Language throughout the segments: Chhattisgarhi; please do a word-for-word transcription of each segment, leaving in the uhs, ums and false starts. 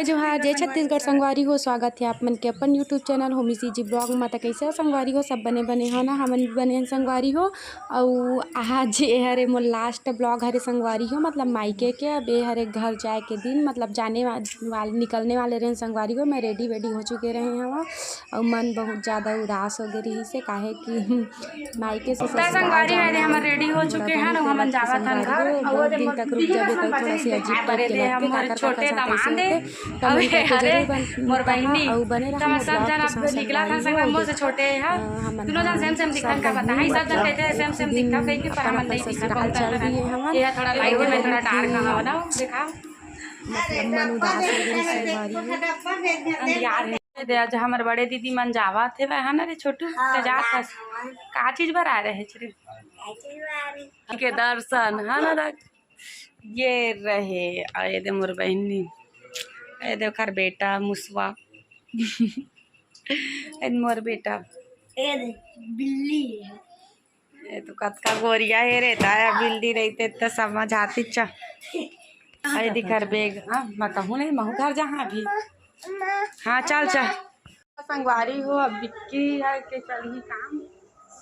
जोहार, जय छत्तीसगढ़ संगवारी हो, स्वागत हे आप मन के अपन YouTube channel Homi CG blog म। त कइसे हो संगवारी हो? सब बने बने हो ना? हमन भी बने हन संगवारी हो। अउ आज ए हरे मोर लास्ट ब्लॉग हरे संगवारी हो, मतलब मायके के। अब ए हरे घर जाए के दिन, मतलब जाने वा-, वाल-, निकलने वाले रहेन संगवारी हो। मैं रेडी वेडी हो चुके रहे हवं, अउ मन बहुत ज़्यादा उदास हो गे रहिस हे, काहे कि मायके से त ससुराल संगवारी हो, जाना हमर रेडी हो चुके हन, अउ हमन जावत हन घर। अउ बहुत दिन तक रुक जाबे त थोड़ा सी अजीब टाइप के लगथे, काकर काकर साथे ऐसे होथे। त मिलके जरूर बन-, मोर बहिनी, अउ बने रहा मोर ब्लॉग के संग संग। मोर से छोटे हे, दुनों जन सेम सेम दिखन का बताही, सब जन कहते हैं सेम सेम दिखा कहीं के, पर हमन नहीं दिखा ससुराल चल दिए हमन। ये थोड़ा लाइट में थोड़ा डार्क हो ना, देखा। मतलब मन उदास हो गे संगवारी हो। अंधियार हे। दे, आज हमर बड़े दीदी मन जावत हे, है ना रे छोटू? हाँ, त जात हस। का चीज बर आए रहे रे? का चीज बर आए रहे? के दर्शन, है ना रे? ये रहे, अउ ये दे मोर बहिनी, ये दे ओकर बेटा मुसवा। ये मोर बेटा। ये दे, बिल्ली हे। ये तो कतका गोरिया हे रे, ताया बिल्ली रहिते त समझ आतिस। अरे दिखर बेग, हाँ, मैं कहूँ नहीं, महू घर जहाँ अभी। हाँ, चल, चल। संगवारी हो, अब बिक्की हे के चलही काम,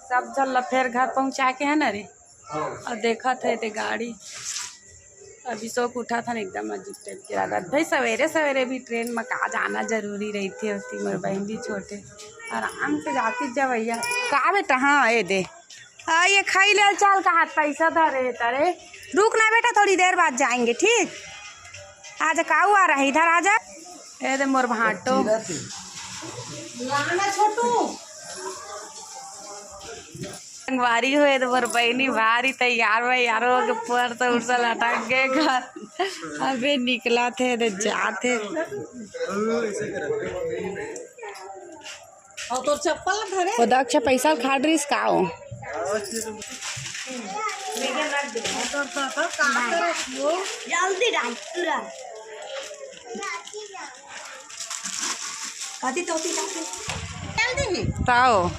सब झन ल फेर घर पहुँचा के, है ना रे? अउ देखत हे ते गाड़ी, अभी सो के उठत हन, एकदम अजीब टाइप के लागत। भाई, सवेरे सवेरे भी ट्रेन म का जाना जरूरी रहिथे, होती मोर बहिन भी छोटे, आराम से जाती जा भैया। का बेटा? हाँ, ये दे, हाँ, ये खाई ले, चल, कहा पैसा धरे हे तारे। रुक ना बेटा, थोड़ी देर बाद जाएंगे, ठीक? आजा, काऊ आ रहा है, इधर आजा। ए दे मोर भांटो। लाना छोटू। संगवारी हो, ए दे मोर बहिनी भारी तैयार वैयार हो के पर्स उर्स लटक के घर अबे निकलत हे, दे जात हे। अउ तोर चप्पल ला धरे। वो दक्ष पैसा खाड़ रहिस का हो? जल्दी डाल, तुरंत। कथी तो होती जाती। जल्दी ही। ताओ। जा,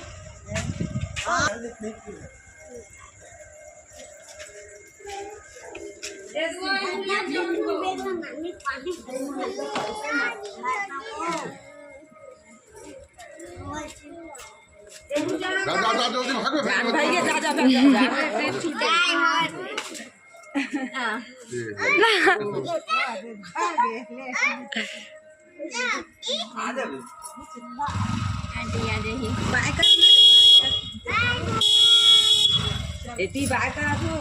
जा, जा, जल्दी भाग, भाग, भाग। भैया, जा, जा, भाग, भाग, भाग। हाँ। ये। आ जा बे। आंटी आ जाही। बाय कर ना रे, बाय कर। एती बाय कर दो।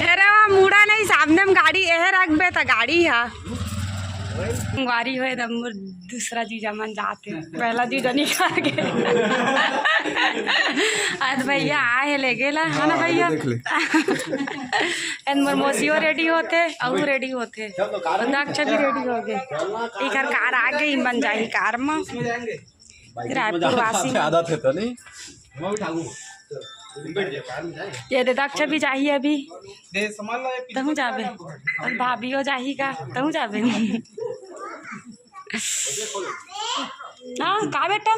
अरे वो मुड़ा नहीं, सामने में गाड़ी एहे रखबे त गाड़ी हा। गाड़ी होए त मोर दूसरा जीजा मन जाते, पहला जीजा निकाल के। आज भैया आए हे ले गेला, है ना भैया? देख ले। एन मोर मौसियो रेडी होथे, अउ रेडी होथे। दक्ष भी रेडी हो गे। एकर कार आ गे, मन जाही कार म। रायपुर वासी। आदत हे तो नहीं। ये दे दक्ष भी जाही अभी। तहूँ जाबे। अउ भाभियो जाही का? तहूँ जाबे। हाँ, का बेटा?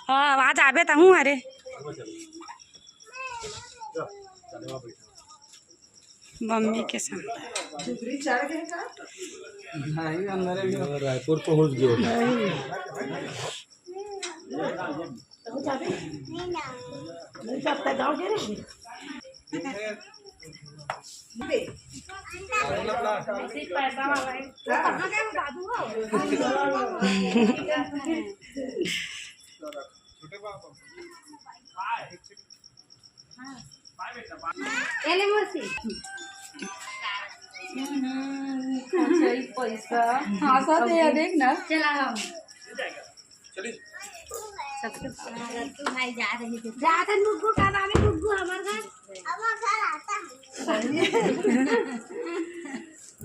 हाँ, वहाँ जाबे तहूँ, अरे। मम्मी के साथ। नहीं, अंदर में। रायपुर पहुंच गए। एले मौसी। हम्म, पैसा। हाँ, सब ये देख ना। चला हम। सबके तू भाई जा रहे थे। जा था नुग्गू का बाबे, नुग्गू हमार घर। हमार घर आता हूँ।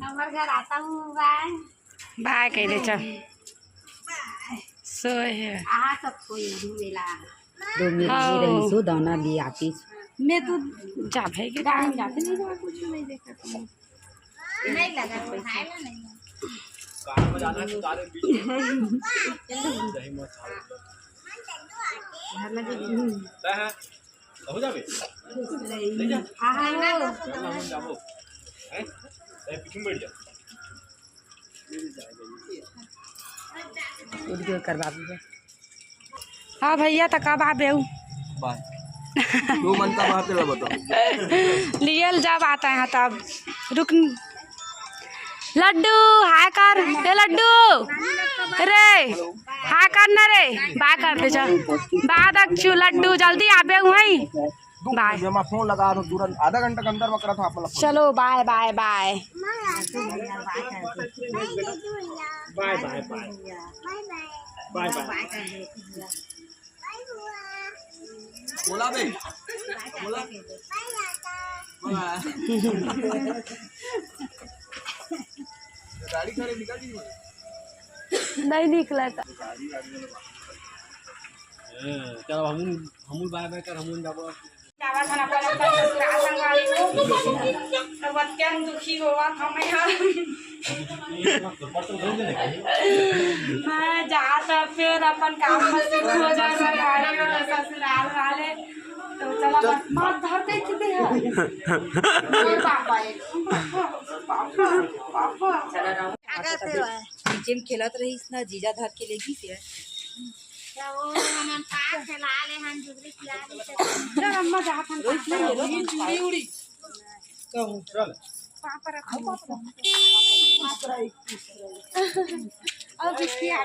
हमार घर आता हूँ, बाय। बाय कह दे, चल। सोए हे। आहा, सब कोई घूमेला। दो मिनट हाँ। रहीसु, दाना भी आतीस। मैं तो जा भाई के टाइम जाते नहीं, जा कुछ नहीं देखा तुम। नहीं लगा, कोई खाएगा नहीं। घर में भी नहीं। तय है, कहू जाबे? ले जा। आहा, हो। जाबो। हैं? ए, पीछे में बैठ जा। उठ गयो कर बाबू के। हाँ भैया, त कब आबे उ? बाय। तू मन का बात ला बताओ। लियल जब आता है तब। रुक। लड्डू, हाय कर। ए लड्डू। रे, हाय कर ना रे। बाय कर दे, चल। बाय दक्षु, लड्डू, जल्दी आबे उहई। बाय। मैं फोन लगा रहा हूँ तुरंत, आधा घंटा के अंदर में करा था आप लोग। चलो, बाय, बाय, बाय। बाय, बाय, बाय। बाय, बाय। बोला बे, बोला। बोला। गाड़ी खड़े निकल दी। नहीं निकला था। चलो, हमू, हमू बाय बाय कर, हमू जाबो। जावत हन अपन, अपन ससुराल संगवारी हो। तो बतिया में दुखी होवत हम यहाँ। मैं जात अब फिर अपन काम में से हो जाए संगवारी हो ससुराल वाले। तो चला बस मार धर दे किते है। ओए पापा, ए पापा, पापा, पापा। चला राम। नीचे में खेलत रहिस ना, जीजा धर के ले गिस हे। त वो हमन पास चला ले हन, जुगरी खिला दे। चल अम्मा, जात हन। रोहित, ले, ले, रोहित। उड़ी, उड़ी। कहूँ, चल। पापा रख। और बिस्किया।